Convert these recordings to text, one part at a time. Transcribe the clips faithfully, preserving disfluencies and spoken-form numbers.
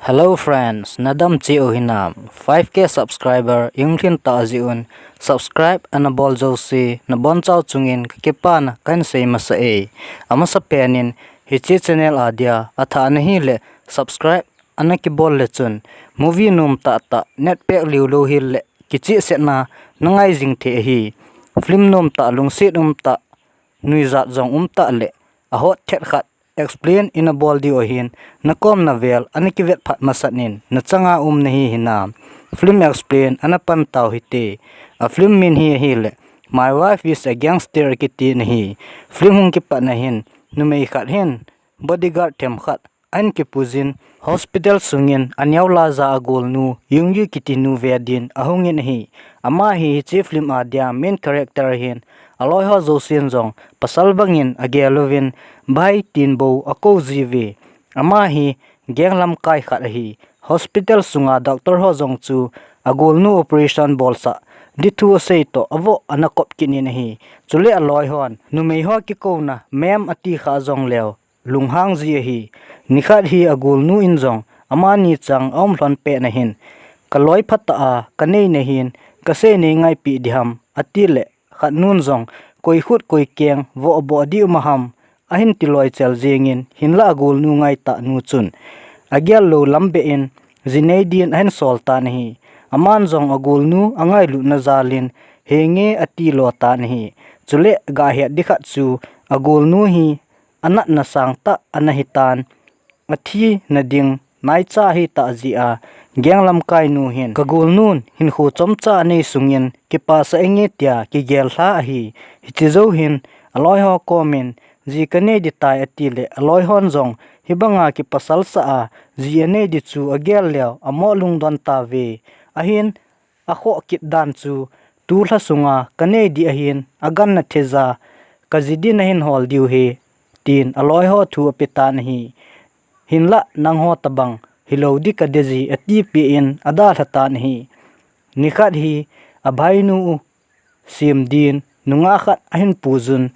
Hello friends, nadam cheh u hinam? Five K subscriber ihung lhin tah jeh un subscribe ana bol jouse nabonchau chungin kakipana kahin sei masa e. Amasapen in hiche channel a dia athah nahile subscribe ana kibol le chun movie nom tahtah, net pek liulou hile kichehsetna nangai jing thei ahi. Film nom tah, lungset um tah, nuijat jong um tah le ahot thet khat explain ina bol diu ahin, nakom navel ana kivet phat masat in nachanga um nahi hinam? Film explain ana pan tau hite. A film min hi ahile My Wife is a Gangster akiti nahi. Film hung kipatna hin numei khat hin bodyguard themkhat ahin kipuijin hospital sungin aneo laija agolnu Yungyi kiti nu ve din ahungin ahi. Ama hi hiche film a dia main character ahin, aloiho jousen jong pasal bangin agel uvin bhai tin bou akou jiuve. Ama hi gang lamkai khat ahi. Hospital sunga doctor ho jong chu agolnu operation bolsah di thu asei toh avoh ana kop kit in ahi. Chule aloihon numeiho kikouna ma'am ati kha jongleu lunghang ji ahi. Nikhat hi agolnu in jong amani chang aum lhon petna hin, kaloi phatah a kanei nahin, kasei nei ngaipeh diham, atile khatnun jong koi khut koi keng vohboh di um aham ahin tiloi chel jengin, hinlah agolnu ngaitah nu chun agel lou lam beh in ji nei din ahin sol tan ahi. Aman jong agolnu angailutna jalin henge ati lo tan ahi. Chule gahet di khat chu agolnu hi anatna sangtah ana hitan, athi nading naicha ahitah jeh a gang lamkai nu hin kagolnun hinkho chomcha anei sungin kipasah inge tia kigel lha ahi. Hiche jou hin aloiho komin ji kanei ditai atile aloihon jong hibanga kipasal sah a ji anei di chu agel leu amoh lungdon tauve. Ahin akhoh kit dan chu tulha sunga kanei di ahin, aganna theija kaji din ahin hol diu ahi, tin aloiho thu ape tan ahi. Hinlah nangho tobang hilou di kadeiji atipeh in adalha tan ahi. Nikhat hi abhainu u sem din nungah khat ahin puijun,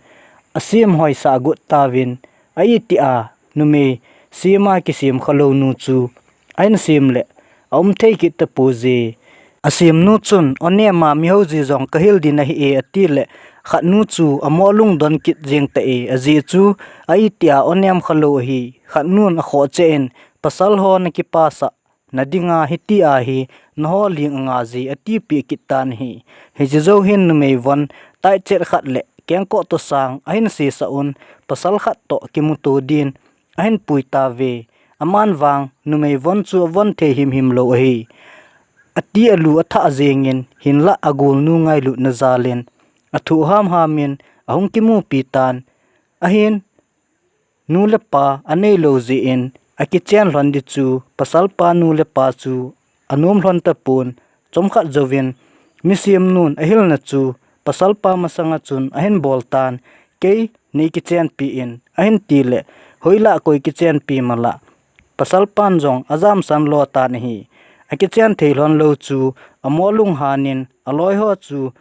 asem hoisah got tauvin, a itia numei sema kisem khalou nu chu ahin sem le aum thei kit tapouje. Asemnu chun, onema mihouji jong kahil din ahi e, atile khatnu chu amoh lungdon kit jeng tah e, ajeh chu a itia onem khalou ahi. Khatnun akhoh cheh in, pasalho nakipasah nadinga hitia hi naho ling anga ji atipeh kit tan ahi. Hiche jou hin numei von taichet khat le kengkoh toh sang ahin sesah un, pasal khat toh kimuto din ahin pui tauve. Aman vang numei von chu avon thei himhim lou ahi. Ati alu athah jengin, hinlah agolnu ngailutna jalin athoh hamham in ahung kimupi tan. Ahin nu le pa anei lou jeh in akichen lhon di chu, pasalpa nu le pa chu anom lhon tapon. Chomkhat jouvin misemnun ahilna chu pasalpa masanga chun ahin bol tan, kei nei kichenpi in ahin tile, hoilah koi kichenpi malah, pasalpan jong ajamsan lo tan ahi. Akichen thei lhon lou chu amoh lunghan in aloiho chu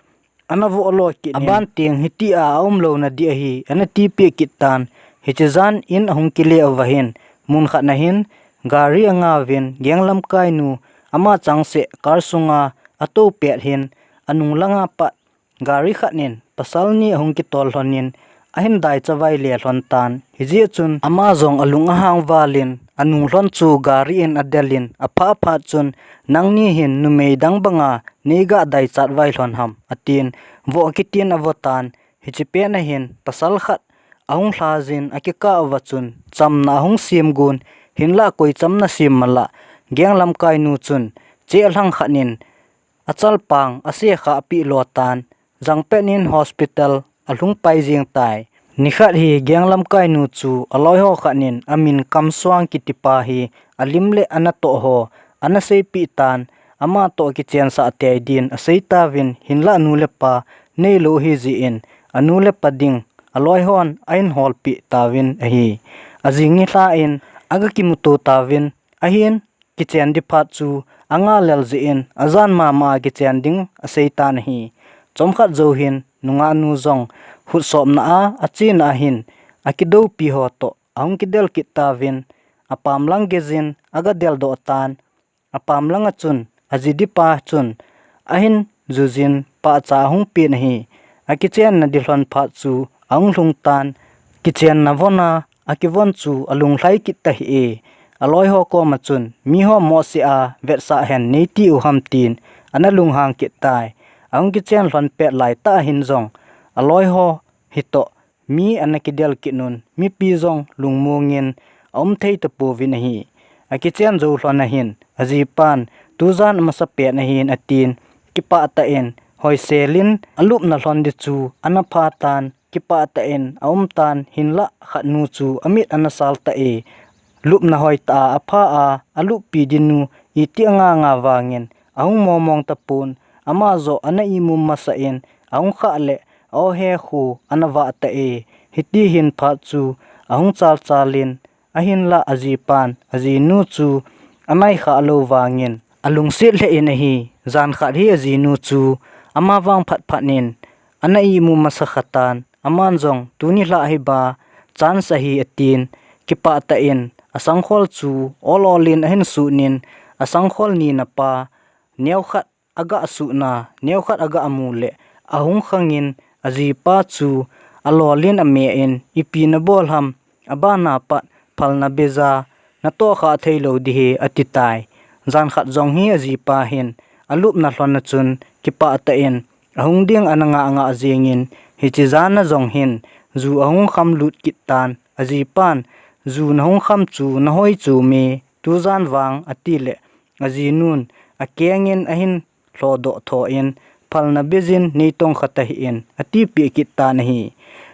ana voh lo kit in, aban teng hitia aum louna di ahi, ana tipeh kit tan. Hiche jan in ahung kile uva hin, mun khat na hin gari angauvin, gang lamkainu ama changseh car sunga atou pet hin, anung langa pat gari khat in pasal ni ahung kitol lhon in, ahin daichavai le lhon tan. Hijeh chun ama jong alung ahang valin, anung lhon chu gari in adelin, aphah phat chun, nangni hin numei dang banga nei ga daichat vai lhon ham, atin, voh kitin avo tan. Hiche pet na hin pasal khat ahung lhajin akikah uva chun, chamna ahung sem gon, hinlah koi chamna sem malah, gang lamkainu chun cheh lhang khat in achalpang asekhah peh lo tan, jangpet in hospital alhung pai jeng tai. Nikhat hi gang lamkainu chu aloiho khat in amin Kamsuang kitipa hi alim le anatoh ho ana seipeh tan, ama toh kichensah tei din asei tauvin, hinlah nu le pa neilou ahi jeh in anu le pa ding aloihon ahin holpeh tauvin ahi. Ajing nilhah in aga kimuto tauvin, ahin kichen di phat chu anga lel jeh in ajan mama a kichen ding asei tan ahi. Chomkhat jou hin nungahnu jong hutsopna a achena ahin akidoupi ho toh ahung kidel kit tauvin, apam lang geijin aga deldoh tan. Apam langa chun aji dipa chun ahin jujin pahcha ahung pen ahi. Akichenna dilhon phat chu ahung lhung tan. Kichenna vona akivon chu alunglhai kit tahih e. Aloiho koma chun, miho mohseh a vetsah hen neiti u ham, tin ana lunghang kit tai. Ahung kichen lhon pet laitah ahin jong aloiho hitoh mi ana kidel kit un, mipi jong lungmongin aum thei tapouvin ahi. Akichen jou lhon ahin, ajipan, tujan amasapen ahin, atin, kipah tah in hoiselin alupna lhon di chu ana pha tan. Kipah tah in aum tan, hinlah khatnu chu amit ana sal tah e. Lupna hoitah a apha a, aluppi dinu iti anga nga vangin ahung momong tapon. Ama joh ana imum masa in ahung khah le, aohe khu ana vah tah e. Hiti hin phat chu ahung chalchalin, ahinlah ajipan ajinu chu anai khah lou vangin alungset lheh in ahi. Jan khat hi ajinu chu ama vang phatphat in ana imum masa khatan. Aman jong, tuni lhah hi ba chance ahi, atin, kipah tah in asangkhol chu ol ol in ahin sunin, asangkhol nina pa neokhat aga suhna, neokhat aga mu le, ahung khangin ajipa chu alolin ame in, ipi nabol ham, abana pat phalna beija natoh khah thei lou di hi, ati tai. Jan khat jong hi ajipa hin alupna lhon a chun kipah tah in ahung ding ana ngah ngah jingin, hiche jan a jong hin ju ahung kham lut kit tan. Ajipan, ju nahung kham chu nahoi chu me, tujan vang, ati le, ajinun akengin ahin lhodoh tho in, phalna beijin neitong khat ahi in, atipeh kit tan ahi.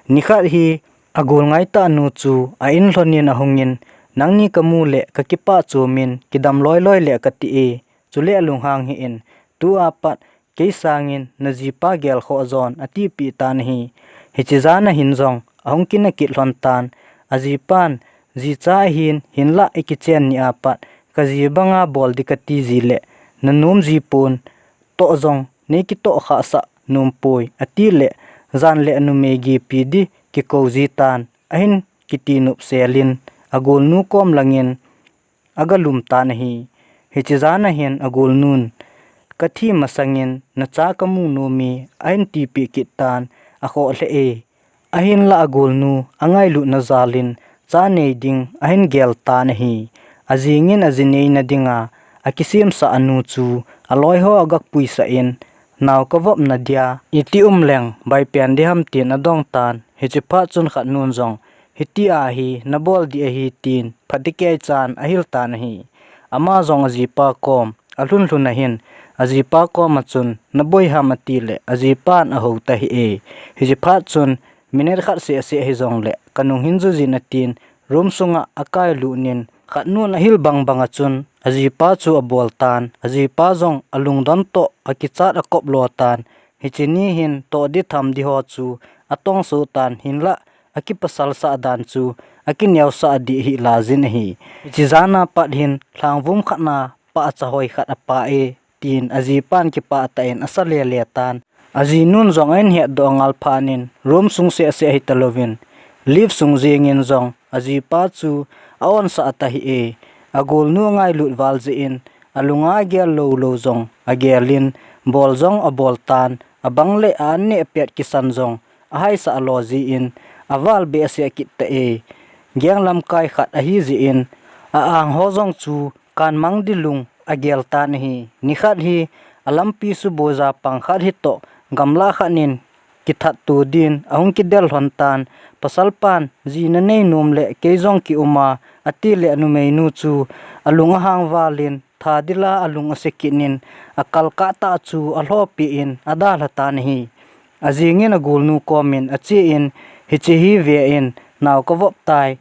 Nikhat hi agol ngaitah nu chu a in lhonin ahungin, nangni kamu le kakipah chomin, kidam loi loi le kati e, chule alunghang hih in, tua pat kei sangin najipa gelkhoh jon, atipeh tan ahi. Hiche jan a hin jong ahung kina kit lhon tan. Ajipan, jicha ahin, hinlah ikichen ni a pat kaji banga bol di kati ji le, nanom ji pon, toh jong nei kitoh khah sah nom poi, ati le, jan le numei gepi di kikou ji tan. Ahin kiti nop selin agolnu kom langin aga lum tan ahi. Hiche jan a hin agolnun, kathi masangin nacha kamu nom e, ahin tipeh kit tan. Akhoh lheh e. Ahinlah agolnu angailutna jalin cha nei ding ahin gel tan ahi. Ajingin aji neina dinga akisemsah anu chu aloiho aga puisah in, nao kavopna dia iti um leng baipen di ham, tin adong tan. Hiche phat chun khatnun jong, hitia hi nabol di ahi, tin phatecha in ahil tan ahi. Ama jong ajipa kom alhun lhun ahin, ajipa kom a chun, naboi ham, ati le, ajipan ahou tahih e. Hiche phat chun minute khat seh seh hijongle kanung hin jujin, atin, room sunga akailut in, khatnun ahil bang bang a chun ajipa chu abol tan. Ajipa jong alungdon toh akichat akop lo tan. Hiche ni hin toh di tham di ho chu atongso tan, hinlah akipasal sah dan chu akineosah di hi lajin ahi. Hiche jan a pat hin lhangvum khat na pahcha hoi khat apa e, tin ajipan kipah tah in asa lele tan. Ajinun jong ahin hetdoh angal phat in room sung seh seh hita louvin, lift sung jengin jong ajipa chu a-onsah tahih e. Agolnu angailut val jeh in alunga agel lou lou jong agelin, bol jong abol tan. Abang le a-an neh pet kisan jong ahaisah lo jin, aval behseh kit tah e. Geng lamkai khat ahi jeh in a-ang ho jong chu kanmang di lung agel tan ahi. Nikhat hi alampi suboija pang khat hitoh gamlah khat in kithat to din ahung kidel lhon tan. Pasalpan, ji nanei nom le kei jong kium a, ati le anumeinu chu alung ahang valin, tha dila alung ase kit in, akal kah tah chu alhopi in adalha tan ahi. Ajingin agolnu komin achen, hiche hi ve in, nao kavop tai,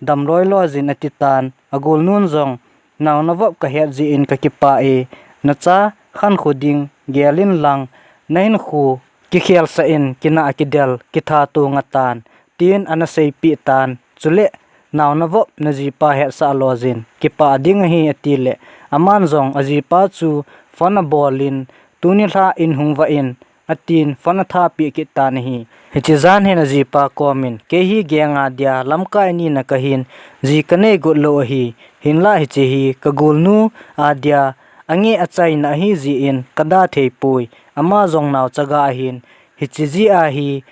dam loi loi jin, ati tan. Agolnun jong, nao navop kahet jeh in kakipah e, nacha khankho ding gelin lang, nahinkho kikhelsah in, kinah kidel kitha to nga tan, tin ana seipeh tan. Chule, nao navop najipa hetsah lo jin, kipah ding ahi, ati le, aman jong ajipa chu phone abolin, tuni lha in hung vah in, atin phone athapeh kit tan ahi. Hiche jan hin ajipa komin, kei hi gang a dia lamkai ni na kahin, ji kanei got lou ahi, hinlah hiche hi kagolnu a dia angeh achaina ahi jeh in kada thei poi, ama jong naochaga ahin, hiche jeh a hi,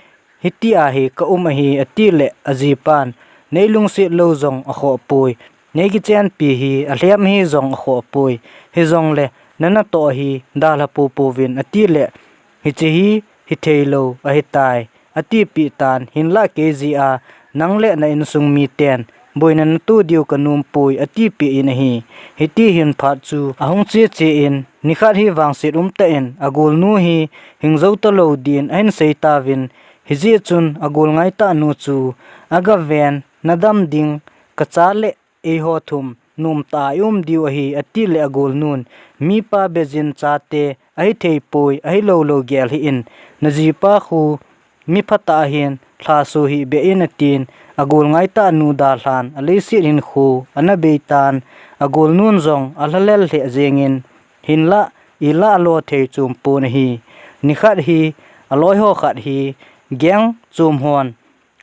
hitia hi kaum ahi, atileh ajipan, nei lungset lou jong akhoh poi, nei kichenpi hi alhem ahi jong akhoh poi, hijongle nanatoh hi dalha poupou vin atileh, hiche hi hithei lou ahitai, atipeh tan, hinlah kei jeh a nang le na insung miten boina nato diu kanom poi, atipeh in ahi. Hiti hin phat chu ahung cheche in, nikhat hi vangset umtah in agolnu hi hing jou talou din ahin sei tauvin, hijeh chun agol ngaitah nu chu agaven, nadam ding, kacha le eiho thum nomtah a i um diu ahi, atileh agolnun, mipa bejin chate ahithei poi, ahilou lou gel hih in, najipa khu mi phatah ahin, lhaso hih beh in atin, agol ngaitah nu dalhan aleiset hinkho ana beitan, agolnun jong alhalel lheh jengin, hinlah ilah alo thei chompon ahi. Nikhat hi aloiho khat hi gang chom hon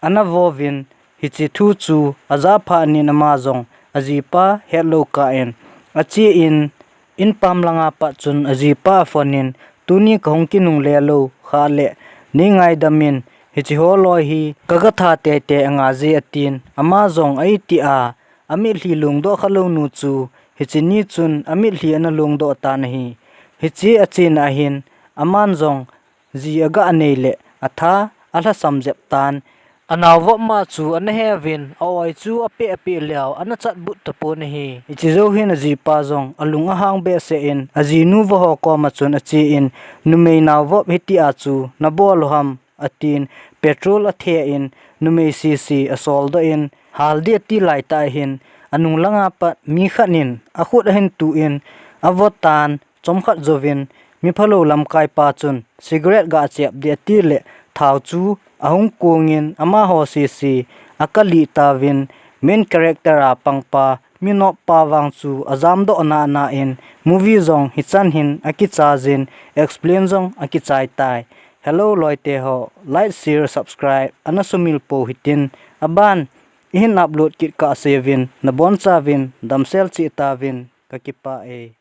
ana vovin, hiche thu chu ajah phatnin ama jong ajipa hetlou kah in ache in, inpam langa pat chun ajipa aphone in, tuni kahung kinungle lou khah leh nei ngaidam in, hiche holoi hi kaga that teitei anga je atin, ama jong aiti a, amitlhi lungdoh khalou nu chu hiche ni chun amitlhi ana lungdoh tan ahi. Hiche achena ahin, aman jong ji aga nei leh atha alhasam jep tan, anaovop ma chu ana heuvin, a-oi chu apeh apeh leu ana chatbut tapon ahi. Hiche jou hin ajipa jong alung ahang behseh in, ajinu vaho koma chun ache in, numei naovop hitia chu nabol u ham, atin, petrol athe in, numei sese asoldoh in, hal ding ati laitah hin, anung langa pat mi khat in akhut ahin tuh in, avotan, chomkhat jouvin, miphalou lamkaipa chun cigarette gachep ding atileh, thao chu ahung kongin, amaho sese akalih tauvin, main character a pangpa minoppa vang chu ajamdoh nana in, movie jong hichan hin akichaijin, explain jong akichai tai. Hello loiteho, like, share, subscribe ana sumil pou hitin, aban ihin upload kit kahseuvin, nabonchauvin damsel cheh tauvin, kakipah e.